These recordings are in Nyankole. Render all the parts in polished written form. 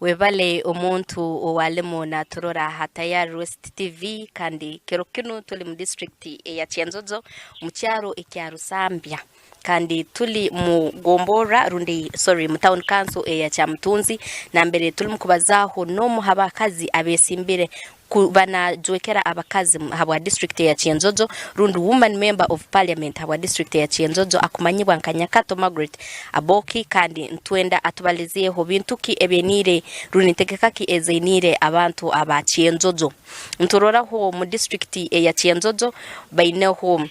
Webale omuntu owalimu naturora aha Tayari West TV kandi kiro kinu tuli mu district eya Kyenjojo mu kyaro ekya Rusambya kandi tuli mu gomborra rundi sorry mu town council eya Kyamutunzi nambere tulimu kubazaaho n'omu ha bakazi abesimbire kuba najwekera abakazi habwa district eya Kyenjojo rundi woman member of parliament habwa district eya Kyenjojo akumanyibwa nka Nyakato Margaret Aboki kandi ntwenda atubalizeeho bintu ki ebyeniire rundi ntegeka ki ezainiire abantu aba Kyenjojo. Nturoraho mu district eya Kyenjojo baineho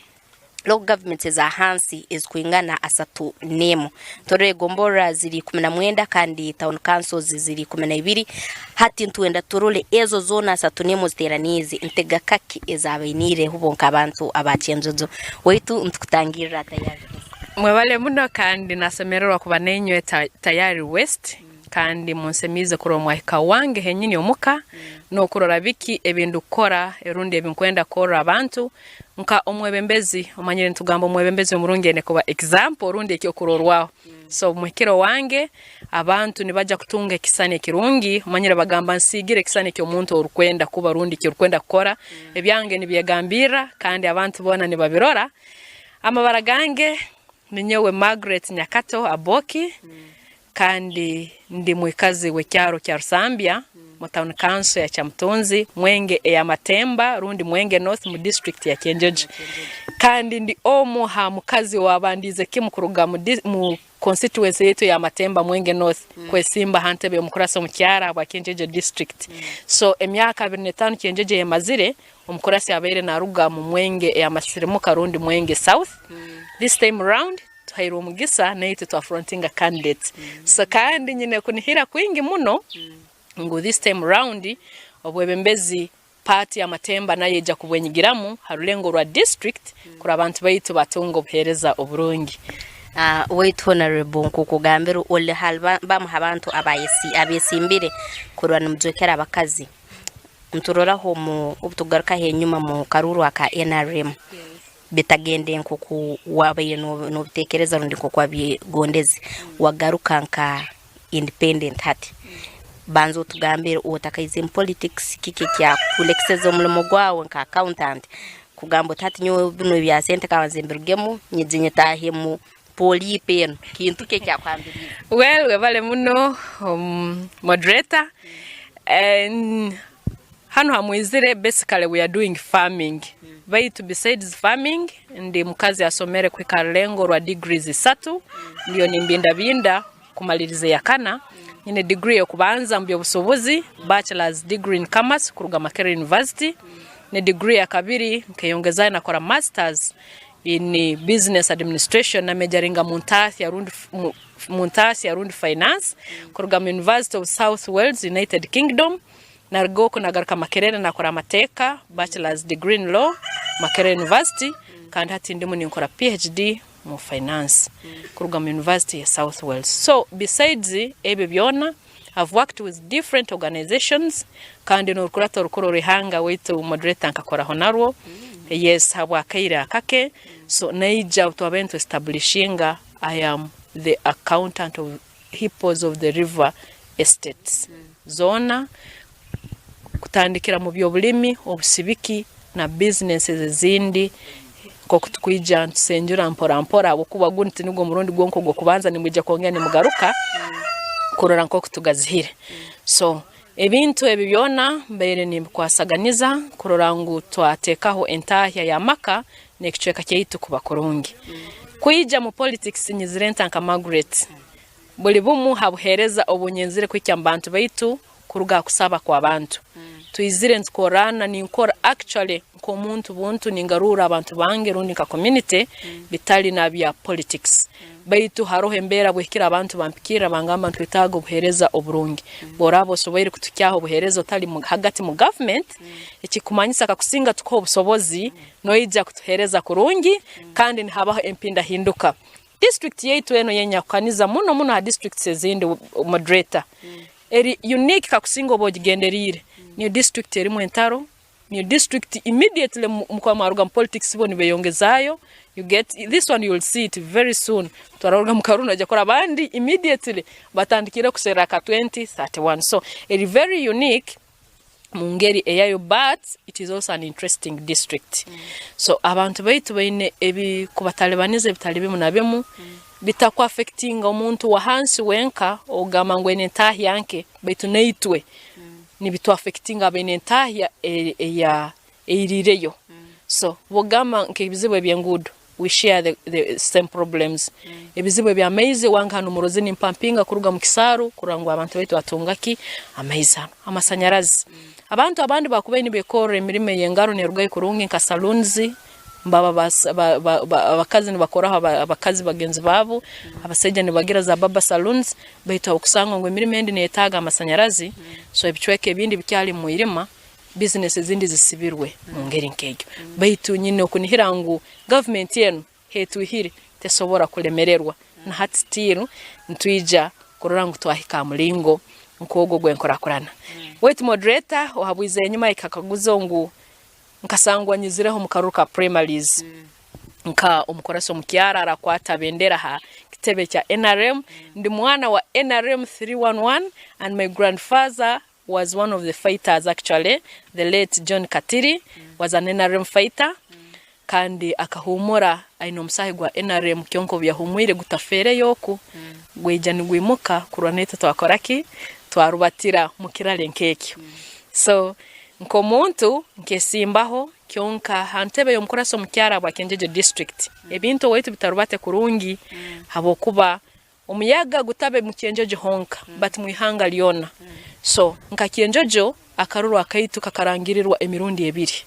Local governments eza hansi ezikwingana 31. Torora egomborora ziri 19 kandi town councils ziri 12. Hati nitwenda turole ezo zoona 31 ziteraniize ntegeka ki ezabainiireho bo nk'abantu aba Kyenjojo. Waitu nitukutangirra Tayari West. Mwebale muno kandi nasemererwa kuba nainywe Tayari West kandi munsemiize kurora omwahika wange henyini omuka n'okurora biki ebindukukora rundi ebinkwenda kukorra abantu Nka omwebembezi, omanyire nitugamba omwebembezi omurungi aine kuba example rundi ekyokurorwaho. So omuhikire owange abantu nibaja kutunga ekisani ekirungi, omanyire bagamba nsiigire ekisani eky'omuntu orukwenda kuba rundi ekyorukwenda kukora. Ebyange nibyegambirra kandi abantu boona nibabirora. Amabara gange ninyowe Margaret Nyakato Aboki. Kandi ndi mwikazi w'ekyaro kya Rusambya mu Town Council ya Kyamutunzi, Mwenge eya Matemba rundi Mwenge North mu district ya Kyenjojo. Kandi ndi omu ha mukazi owabandiize kimu kuruga mu, mu constituency yaitu eya Matemba Mwenge North kwesimba ha ntebe y'omukurasi omukyara habwa Kyenjojo district. So emyaka 25 Kyenjojo eyemazire, omukurasi abaire naruga mu Mwenge eya Masirimuka rundi Mwenge South. This time round Tuhairwe omugisa naitwe twa frontinga candidate so kandi nyine kunihira kwingi muno ngu this time round obwebembezi party ya Matemba nayo eija kubwenyigiramu ha rulengo rwa district kurora abantu baitu batunga obuhereza oburungi. Waitu Honourable nk'okugambire oli hali bamu ha bantu abesimbire kurora nimujwekera abakazi. Nituroraho obu tukugarukaho enyuma mu karuuru aka nrm bitagende nk'oku wabaire nobitekereza rundi nk'oku wabyegondeze, wagaruka nka independent hati. Banza otugambire otakaize omu politics kiki ekyakulekeseze omurimo gwawe nka accountant kugamba oti hati nyowe binu ebya sente kabanze mbirugemu nyije nyetaahe mu polipo enu, kintu ki ekyakuhambiriize? Well webale muno moderator. Hanu hamwizire basically we are doing farming baitu besides farming ndi mukazi asomere kuhika ha rulengo rwa degrees isatu ndiyo nimbindabinda kumaliriza eyakana. Nyine degree ey'okubanza mu by'obusuubuzi, bachelor's degree in commerce kuruga Makerere University, ne degree eyakabiri nkeyongezayo nakora masters in business administration na majoringa mu ntahya rundi mu ntahya rundi finance kuruga mu University of South Wales United Kingdom. Naruga okwo nagaruka Makerere nakora amateeka, Bachelor's degree in law, Makerere University, kandi hati ndimu ninkora PHD mu finance kuruga mu University ya South Wales. So besides ebyo byona, I've worked with different organizations kandi n'orukurata orukuru orw'eihanga waitu moderator nkakoraho narwo, yes habw'akaire akake. So naija obu twabaire nitu establishinga I am the accountant of Hippos of the River Estates zoona kutandikira mu by'obulimi, obusibiki na bizinesi ezindi nk'oku tukwija nitusenjura mpora mpora ahabw'okuba gunu tinigwo murundi gwonka ogw'okubanza nimwija kwongera nimugaruka kurora nk'oku tugazihire. So ebintu ebi byona mbaire nimbikwasaganiza kurora ngu twateekaho entahya y'amaka n'ekicweka kyaitu kuba kurungi. Kwija mu politics nyizire nta nka Margaret? Buli bumu ha buheereza obu nyenzire kuhikya mu bantu baitu kuruga ha kusaba kw'abantu. Twizire nitukorrana, ninkora actually nk'omuntu buntu ningaruura abantu bange rundi nka community bitali na bya politics. Baitu haroho embeera bwehikire abantu bampikirra bangamba nitwetaaga obuheereza oburungi. Bworaaba osoboire kutuhikyaho obuheereza otali hagati mu government, ekikumanyisa kakusinga tukuha obusobozi Noija kutuheereza kurungi kandi nihabaho empindahinduka. District yaitu enu eyenyahukaniza muno muno ha districts ezindi moderator. Eri unique kakusinga oba ogigenderiire. Niyo district erimu entaro. Mu district immediately mukuba mwaruga mu politics bo nibeyongezayo you get this one you will see it very soon twararuga mu karuru noija kurora abandi immediately batandikire kuserra aka 2031 so eri very unique mu ngeri eyayo but it is also an interesting district so abantu baitu baine ebikubatalibaniza ebitali bimu na bimu bitaku affectinga omuntu wa hansi wenka ogamba ngu enu entahya nke baitu naitwe nibitu affectinga abaine entahya eya eiriireyo so bwogamba nk'ebizibu eby'enguudo we share the, the same problems ebizibu eby'amaizi wange hanu murozi nimpampinga kuruga mu kisaaru kurora ngu abantu baitu batunga ki amaizi hanu amasanyarazi abantu abandi bakubaire nibekorra emirimo ey'engaro nerugayo kurungi nka saloons Baba abakazi nibakoraho abakazi bagenzi baabo, abasaija nibagira za barber saloons, baitu okusanga ngu emirimo endi neyetaaga amasanyarazi, so ebicweka ebindi bikyali omu mwirima, bizinesi ezindi zisibirwe mu ngeri nk'egyo. Baitu nyine okunihira ngu gavumenti enu hetwihire tesobora kulemererwa, na hati still nitwija kurora ngu twahika ha mulingo nk'ogu ogw'enkurakurana. Waitu moderator ohabwize enyuma ekakaguzo ngu Nkasangwa nyizireho omu karuru ka primaries nka omukorasi omukyara arakwata bendera ha kitebe kya nrm. Ndi mwana wa nrm 311 and my grandfather was one of the fighters actually the late John Katiri was an nrm fighter kandi akahumura aine omusaahi gwa nrm kyonka obu yahumwire gutafeereyo oku gwaija nigwimuka kurora naitwe twakora ki twarubatira mukirare nk'ekyo so Nk'omuntu, nkesimbaho kyonka ha ntebe y'omukurasi omukyara bwa Kyenjojo District. Ebintu owaitu bitarubate kurungi habwokuba omuyaga gutabe mu Kyenjojo honka but mu ihanga lyona. So nka Kyenjojo akaruru akaitu kakarangirirwa emirundi ebiri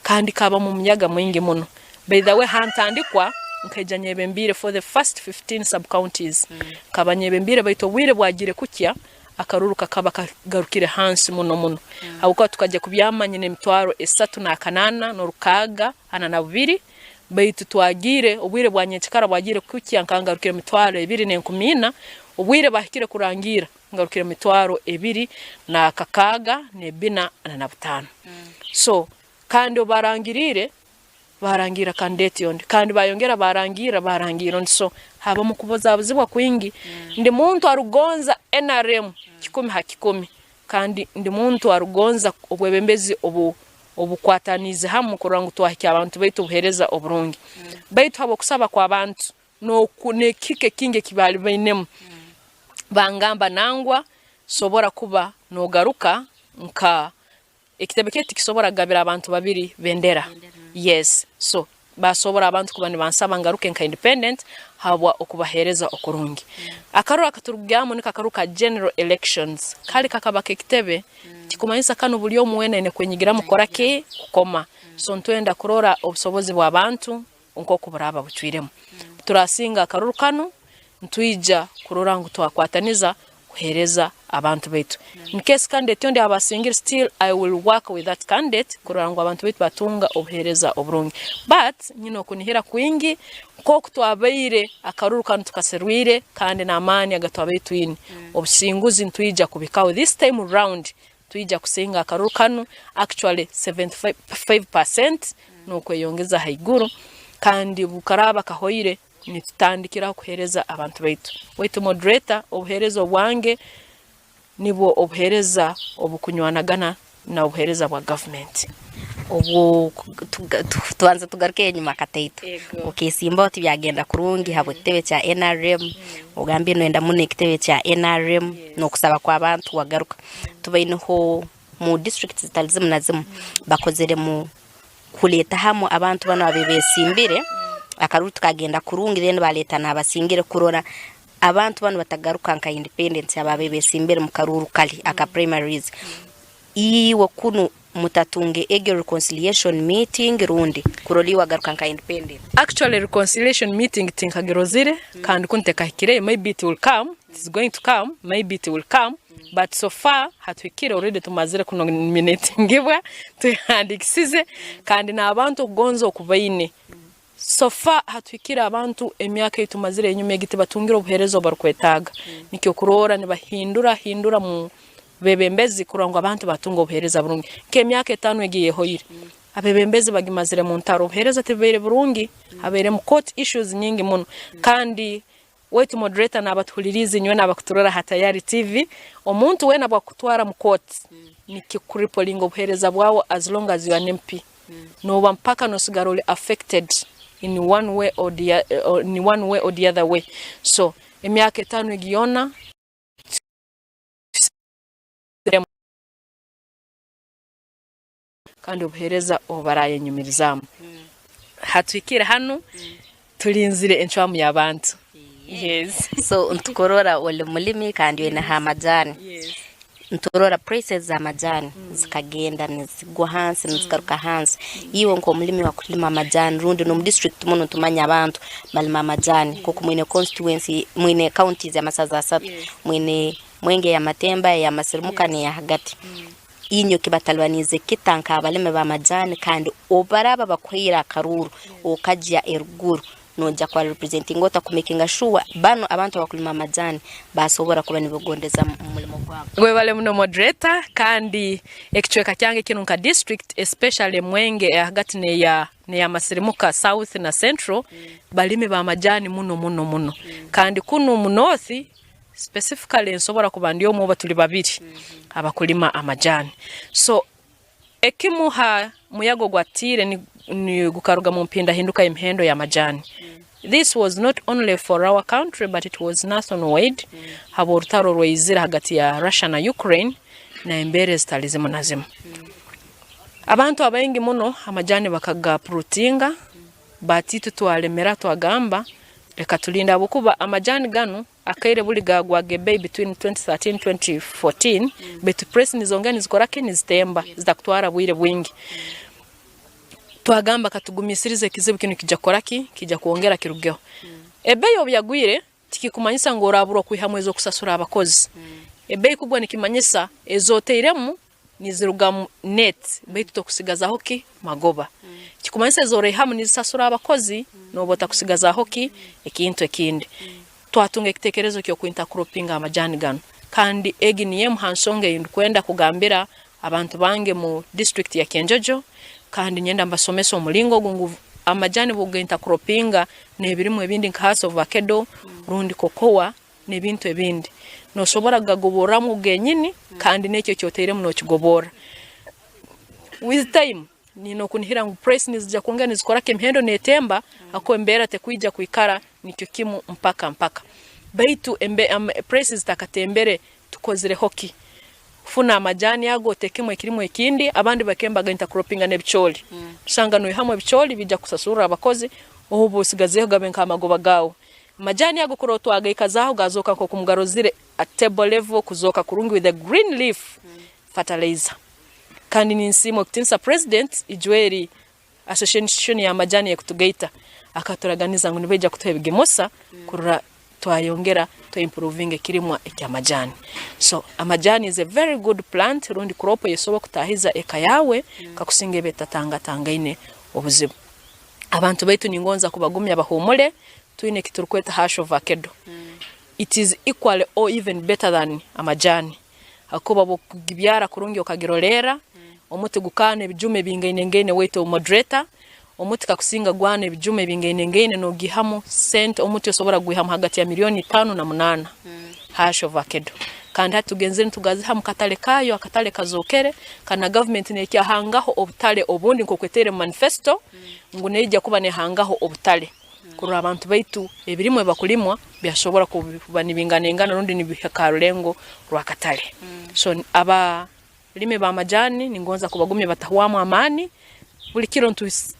kandi kabamu omuyaga mwingi muno. By the way ha ntandikwa nkaija nyebembiire for the first 15 sub counties nkaba nyebembiire baitu obwire bwagiire kukya akaruru kakaba kagarukire hansi muno muno habwokuba tukajya kubyama nyine emitwaro esatu n'akanaana n'orukaaga ana na bubiri, baitu twagiire obwire bwa nyenkikara bwagiire kuhikya nkaba ngarukire emitwaro ebiri n'enkumi ina, obwire baahikire kurangiira ngarukire emitwaro ebiri n'akakaaga n'ebina ana na butaano. So kandi obu baarangiriire Baarangiirra kandidate ondi kandi baayongera baarangiirra baarangiirra ondi so haabamu okubuzabuzibwa kwingi. Ndi muntu arukugonza nrm kikumi ha kikumi kandi ndi muntu arukugonza obwebembezi obu obukwataniize hamu kurora ngu twahikya abantu baitu obuheereza oburungi. Baitu habw'okusaba kw'abantu n'oku n'ekihika ekingi eki baali bainemu, bangamba nangwa sobora kuba noogaruka nka Ekitebe kyaitu tikisobora kugabira abantu babiri bendera. Yes. So basobora abantu kuba nibansaba ngaruke nka independent habwa okubahereza okurungi. Akaruru akaturugyamu niko akaruru ka general elections. Kali kakaba k'ekitebe kikumanyisa kanu buli omu wena aine kwenyigiramu kukora ki? Kukoma. So nitwenda kurora obusobozi bw'abantu nk'oku buraaba bucwiremu. Turasinga akaruru kanu, nitwija kurora ngu twakwataniza kuheereza abantu baitu. In case candidate ondi aba asingire still I will work with that candidate kurora ngu abantu baitu batunga obuheereza oburungi. But nyine okunihira kwingi nk'oku twabaire akaruru kanu tukaserwire kandi n'amaani agatwabaire twine, obusinguzi nitwija kubihikaho this time round Twija kusinga akaruru kanu actually 75% n'okweyongeza haiguru kandi obukaraba kahoire nitutandikiraho kuhereza abantu baitu. Waitu moderator obuhereza obwange nibwo obuhereza obukunywanagana na obuhereza bwa government. Obwo tubanze tugaruke enyima kataito. Okesimbaho tibyagenda kurungi habw'ekitebe kya nrm, ogambye noyenda muno ekitebe kya nrm n'okusaba kw'abantu wagaruka. Tubaineho mu district zitali zimu na zimu bakozeremu kuleeta hamu abantu banu abebesimbire akaruru tikagenda kurungi then baleeta n'abasingire kurora abantu banu batagaruka nka independents abo abebesimbire mu karuru kali aka primaries. Iwe kunu mutatunge egyo reconciliation meeting rundi kurora iwe wagaruka nka independent? Actually reconciliation meeting tinkagirozire kandi kunu tekahikireyo maybe it will come, it is going to come, maybe it will come but so far hatuhikire already tumazire ku nominatingibwa twehandikisize kandi n'abantu okugonza oku baine So far hatuhikire abantu emyaka ei tumazire enyuma egi tibatungire obuheereza obu barukwetaaga. Nikyo okuroora nibahindura hindura mu. Bebembezi kurora ngu abantu batunga obuhereza burungi. Nk'emyaka etano egi eyehoire, abebembezi bagimazire mu ntaro, obuhereza tibubaire burungi, habairemu court issues nyingi muno. Kandi waitu moderator nabatuhuliriize inywe nabakuturora ha Tayari TV, omuntu wena bwakutwara mu court nikikuripolinga obuhereza bwawe as long as you are an MP. Noba mpaka nosigara oli affected in one way or the, in one way or the other way. So emyaka etano egi yona, kandi obuheereza obu barayenyumirizaamu. Hatuhikire hanu tulinzire encwamu y'abantu. Yes. So ntukurora oli mulimi kandi oineho amajani. Yes. Nturora prices z'amajani zikagenda nizigwa hansi nizigaruka hansi. Iwe nk'omulimi wakulima amajani rundi n'omu district munu nitumanya abantu balima amajani nk'oku mwine constituency mwine counties amasaza asatu mwine Mwenge ey'amatemba, ey'amasirimuka n'eya hagati. Inywe kibatalibaniize kita nk'abalimi b'amajani kandi obu baraaba bakuhaire akaruuru okagya eruguru noija kuba representinga ota ku makinga sure banu abantu abakulima amajani basobora kuba nibegondeza mu mulimo gwabo? Webale muno moderator kandi ekicweka kyange kinu nka district especially Mwenge eya hagati neya neya masirimuka south na central balimi ba majani muno muno muno kandi kunu mu north Specifically nsobora kuba ndi omu oba tuli babiri abakulima amajani. So ekimu ha muyaga ogwatiire ni, ni gukaruga mu mpindahinduka y'emihendo y'amajani. This was not only for our country but it was nationwide habw'orutaro orwaizire hagati ya Russia na Ukraine n'embeera ezitali zimu na zimu. Abantu abaingi muno amajani bakaga uprootinga But itwe twalemera twagamba leka tulinde habwokuba amajani ganu akaire buli gagwaga ebeyi between 2013 2014 baitu price nizongera nizikora ki nizitemba zitakutwara bwire bwingi. Twagamba katugumisirize ekizibu kinu kija kukora ki kija kwongera kirugeho. Ebeyi obu yagwire tikikumanyisa ngu oraburwa kwihamu ezokusasura abakozi. Ebeyi kugwa nikimanyisa ezoteiremu niziruga mu net baitu tokusigazaho ki magoba. Kikumanyisa ezi oraihamu nizisasura abakozi noba otakusigazaho ki ekintu ekindi. Twatunga ekitekerezo ky'oku intercroppinga amajani ganu kandi egi niyo emu ha nsonga ei ndukwenda kugambira abantu bange mu district ya Kyenjojo kandi nyenda mbasomese omulingo ogu ngu amajani obu oga intercroppinga n'ebirimu ebindi nka hass ovakedo rundi cocoa n'ebintu ebindi. Nosobora kugagoborramu genyini kandi n'ekyo eki otairemu nokigoborra. With time, nyine okunihira ngu price nizija kwongera nizikora ki emihendo netemba habwokuba embeera tekwija kwikara nikyo kimu mpaka mpaka. Baitu price zitakatembere tukozireho ki? Funa amajani ago otekemu ekirimu ekindi, abandi bakemba ga intercroppinga n'ebicooli. Osanga noihamu ebicooli biija kusasurra abakozi obu osigazeeho gabe nk'amagoba gaawe. Amajani ago kurora twagaikazaaho gazooka nk'oku mugarozire at table level kuzooka kurungi with a green leaf fertilizer. Kandi ninsiima okutinisa president Ijweri association ya majani ekutugaita akaturaganiza ngu nibaija kutuha ebigimusa kurora twayongera twa improvinga ekirimwa eky'amajani. So amajani is a very good plant rundi crop eyesobora kutahiza eka yawe kakusinga eba etatangatangaine obuzibu. Abantu baitu ningonza kubagumya bahumule, twine eki turikweta hash ovakedo. It is equally or even better than amajani ahakuba obu okugibyara kurungi okagirolerra, omuti gukaana ebijuma ebingainengaine waitu moderator, omuti kakusinga gwana ebijuma ebingainengaine nogihamu sente, omuti osobora kugwihamu hagati ya milioni itano na munana hash ovakedo. Kandi hati tugenzere nitugaziha mu katale kayo, akatale kazookere kandi na gavumenti nekyahangaho obutale obundi nk'oku etaire mu manifesto ngu neija kuba nehangaho obutale kurora abantu baitu ebirimwa ebibakulimwa byasobora kuba nibinganaingana rundi nibihika ha rulengo rw'akatale. So abalimi b'amajani ningonza kubagumya batahwamu amaani, buli kiro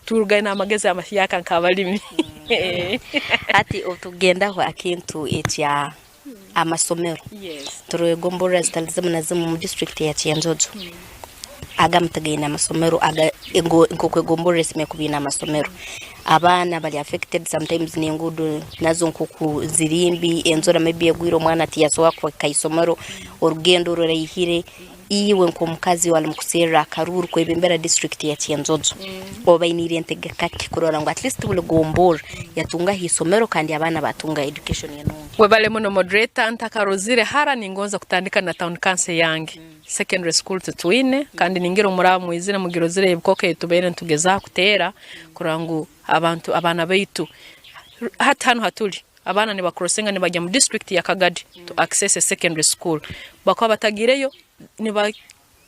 turugayo n'amagezi amahyaka nk'abalimi. Hati obu tukugendaho akintu ekya amasomero turore gomborora zitari zimu na zimu omu disiturikiti ya Kyenjojo agamu tigaine amasomero nk'oku egomborora esemeriire kuba eine amasomero. Abaana bari affected sometimes n'enguudo nazo nk'oku ziri mbi, enjura maybe egwire omwana tiyasobora kuhika ha isomero, orugendo ruraihire. Iwe nk'omukazi owali mukuserra akaruuru kwebembera district ya Kyenjojo, obainiire entegeka ki kurora ngu at least buli gomborra yatungaho isomero kandi abaana batunga education enungi? Webale muno moderator, ntakarozire hara ningonza kutandika na town council yange. Secondary school titwine kandi ningira omuraba mwizire mugirozire ebikooko ebi tubaire nitugezaho kuteera kurora ngu abantu abaana baitu hati hanu haturi abaana niba crossinga nibagya mu district ya Kagadi to access a secondary school bakuba batagireyo niba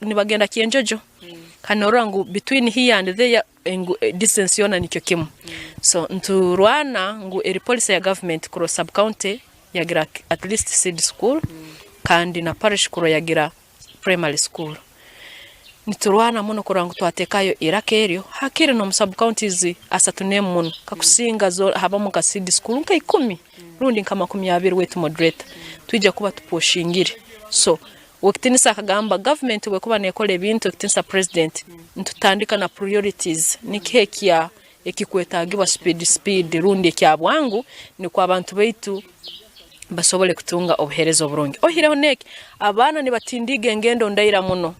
nibagenda Kyenjojo kandi norora ngu between here and there engu distance yoona nikyo kimu so niturwana ngu eri policy ya government kurora sub county yagira at least seed school kandi na parish kurora yagira primary school. Niturwana muno kurora ngu twatekayo iraka eryo hakiri n'omu sub counties 31 muno kakusinga zo habamu nka seed school nka ikumi rundi nka 20 waitu moderator twija kuba tupushingire so Owekitinisa akagamba government bwekuba nekora ebintu ekitinisa president nitutandika na priorities nikiha ekya ekikwetagibwa speed speed rundi ekya bwangu nikwo abantu baitu basobole kutunga obuhereza oburungi. Oihireho n'eki, abaana nibatindiiga engendo ndaira muno.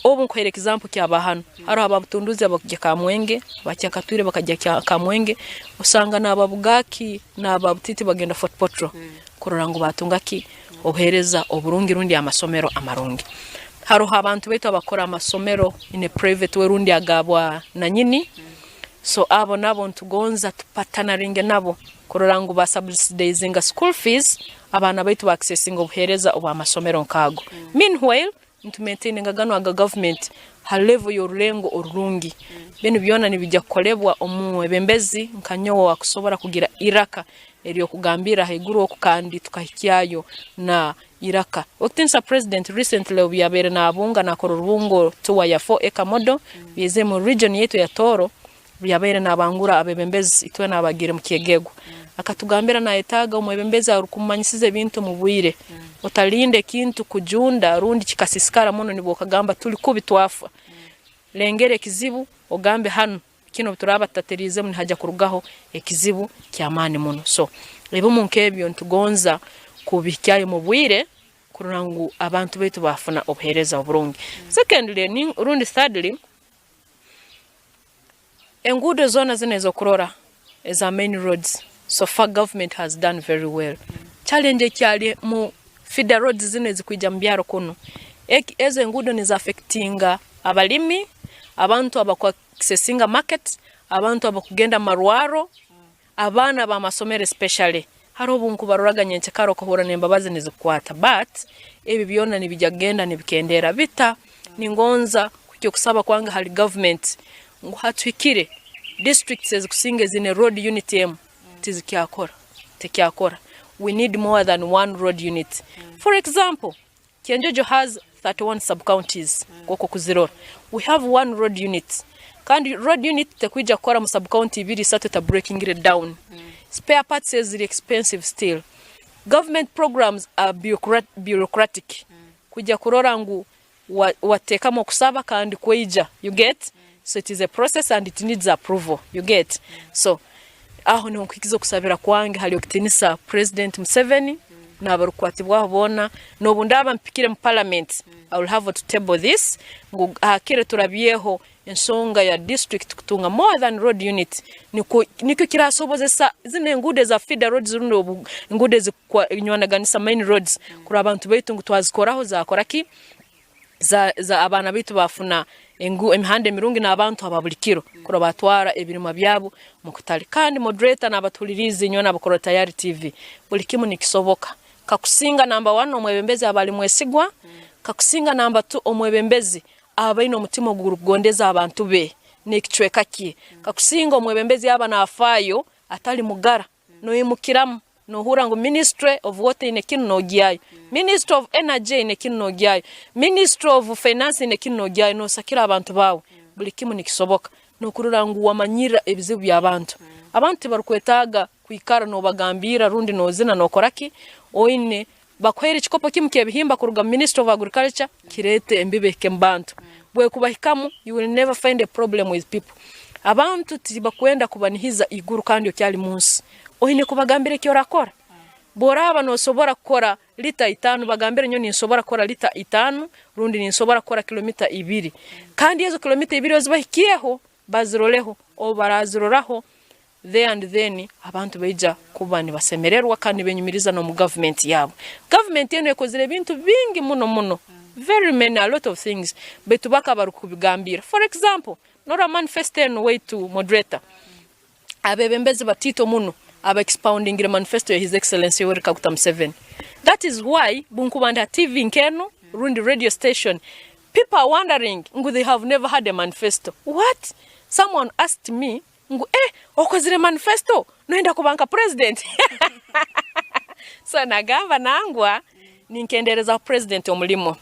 Obu nkuhaire example kyaba hanu, haroho aba Butunduzi abakugya Kamwenge, aba Kyakatwire bakagya Kamwenge, osanga n'aba Bugaki n'aba Butiti bagenda Fort Portal kurora ngu batunga ki? Obuhereza oburungi rundi amasomero amarungi. Haroho abantu baitu abakora amasomero in a private way rundi aga bwa nanyini, so abo nabo nitugonza tupatanaringe nabo kurora ngu ba subsidizinga school fees abaana baitu ba accessinga obuhereza obw'amasomero nk'ago. Meanwhile nitu maintaininga ganu aga government ha level y'orulengo orurungi. Binu byona nibija kukolebwa omwebembezi nka nyowe owakusobora kugira iraka ery'okugambirra haiguru oku kandi tukahikyayo na iraka. Okitinisa president recently obu yabaire nabunga nakora orubungo tour ya 4 acre model yaizire mu region yaitu eya Tooro Obu yabaire nabangura abebembezi itwena abagiire mu kyegegwa, akatugambira nayetaaga omwebembezi arukumumanyisiza ebintu omu bwire. Otalinda ekintu kujunda rundi kikasisikara muno nibwo okagamba tuli kubi twafa. Lengera ekizibu ogambe hanu kinu obu turaaba tutateriizemu nihaja kurugaho ekizibu ky'amaani muno. So ebimu nk'ebyo nitugonza kubihikyayo mu bwire kurora ngu abantu baitu baafuna obuheereza oburungi. Secondly rundi thirdly, Enguudo zoona zinu ezokurora eza main roads so far government has done very well. Challenge ekyali mu feeder roads zinu ezikwija mu byaro kunu, ezo enguudo nizi affectinga abalimi, abantu abaku accessinga market, abantu abakugenda mu marwaro, Abaana b'amasomero especially haroho obu nkubaroraga nyenkyakara okahurra n'embabazi nizikukwata but ebi byona nibija kugenda nibikendeera bita ningonza kuhikya okusaba kwange hali government ngu hatuhikire districts ezikusinga eziine road unit emu tizikyakora tekyakora we need more than one road unit for example Kyenjojo has 31 sub counties nk'oku okuzirora. We have one road unit kandi road unit tekwija kukora mu sub county ibiri isatu eta breakingire down. Spare parts eziri expensive still. Government programs are bureaucratic kwija kurora ngu watekamu okusaba kandi kwaija you get so it is a process and it needs approval you get so Aho niho nkuhikiza okusabira kwange hali okitinisa President Museveni n'abarukukwatibwaho boona. N'obu ndaaba mpikire mu Parliament, I will have to table this ngu hakire turabyeho ensonga ya district kutunga more than road unit nikwo nikyo kirasobozesa zinu enguudo eza feeder roads rundi obu enguudo ezikunywanagana main roads kurora abantu baitu ngu twazikoraho zakora ki? za, za abaana baitu baafuna engu, emihanda emirungi n'abantu aba buli kiro kurora batwara ebirimwa byabo mu kutale. Kandi moderator n'abatuhuliriize inywe n'abakora Tayari TV, buli kimu nikisoboka. Kakusinga number one omwebembezi aba ali mwesigwa, kakusinga number two omwebembezi aba aine omutima ogurukugondeza abantu be n'ekicweka kye, kakusinga omwebembezi aba nafaayo atali mugara. Noimukiramu nohurra ngu ministry of water eine kinu nogyayo, ministry of energy eine kinu nogyayo, ministry of finance eine kinu nogyayo, nosakira abantu baawe. Buli kimu nikisoboka. Nokurora ngu wamanyirra ebizibu by'abantu. Abantu tibarukwetaaga kwikara nobagambirra rundi nozina nokora ki, oine bakuhaire ekikopo kimu ky'ebihimba kuruga mu ministry of agriculture kireete embibo ehike mu bantu. Bwekubahikamu you will never find a problem with people. Abantu tibakwenda kubanihiza iguru kandi okyali munsi. Oine kubagambira eki orakora. Bw'oraaba noosobora kukora lita itaano, bagambire nyowe ninsobora kukora lita itaano rundi ninsobora kukora kilomita ibiri. Kandi ezo kilomita ibiri ozibahikyeho, baziroleho. Obu baraziroraho, there and then abantu baija kuba nibasemererwa kandi nibenyumiriza n'omu gavumenti yaabo. Gavumenti enu ekozire ebintu bingi muno muno, very many, a lot of things, baitu bake abarukubigambira. For example, norora manifesto enu waitu moderator, Abebembezi bataito muno aba expoundingire manifesto ya His Excellency Yoweri Kaguta Museveni. That is why bunkuba ndi ha TV nk'enu rundi radio station, people are wondering ngu they have never had a manifesto. What? Someone asked me ngu eh okozire manifesto noyenda kuba nka president? So nagamba nangwa ninkenderezaho president omulimo.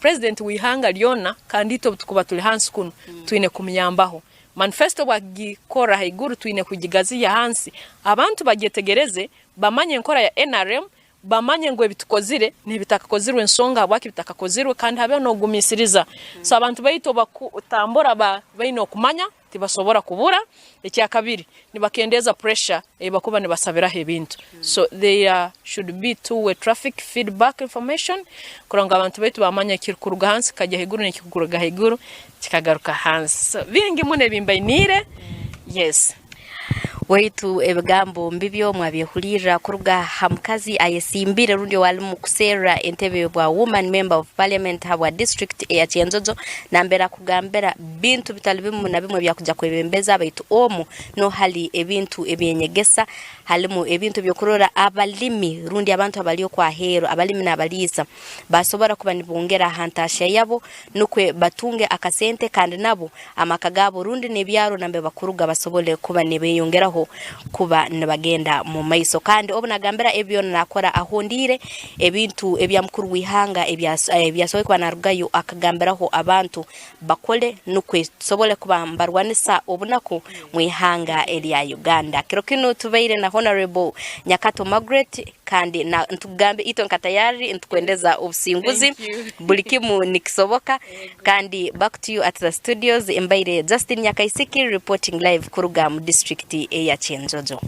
President w'ihanga lyona kandi itwe obutukuba tuli hansi kunu twine kumuyambaho. Manifesto obu akigikorra haiguru twine kugigaziya hansi abantu bagyetegereze bamanye enkora ya nrm, bamanye ngu ebitukozire n'ebitakakozirwe ensonga habwaki bitakakozirwe kandi habeho n'okugumiisiriza. So abantu baitu obu bakutambura baine okumanya tibasobora kubura. Ekyakabiri nibakendeeza pressure ei bakuba nibasabiraho ebintu. So there should be two way traffic feedback information kurora ngu abantu baitu bamanya ekirikuruga hansi kikagya haiguru n'ekirikuruga haiguru kikagaruka hansi. So bingi muno ebi mbainiire. Yes. Waitu ebigambo mbibyo mwabyehulirra kuruga ha mukazi ayesimbire rundi owalimu kuserra entebe bwa Woman Member of Parliament habwa district eya Kyenjojo nambere akugambira bintu bitali bimu na bimu ebyakuja kwebembeza baitu omu nuho hali ebintu ebyenyegesa halimu ebintu ebyokurora abalimi rundi abantu abali okwaheeru abalimi n'abaliisa basobora kuba nibongera ha ntaahya yabo nukwe batunge akasente kandi nabo amaka gaabo rundi n'ebyaro nambere bakuruga basobole kuba nibeyongeraho kuba nibagenda mu maiso. Kandi obu nagambira ebi byona nakora ahondiire ebintu ebya mukuru w'ihanga ebi asoboire kuba narugayo akagambiraho abantu bakole nukwe tusobole kuba nibarwanisa obunaku mu ihanga erya Uganda. Kiro kinu tubaire na Honorable Nyakato Margaret kandi na ntukugambe itwe nka tayari nitukwendeza obusinguzi buli kimu nikisoboka kandi back to you at the studios mbaire Justin Nyakaisiki reporting live kuruga mu district eya Kyenjojo.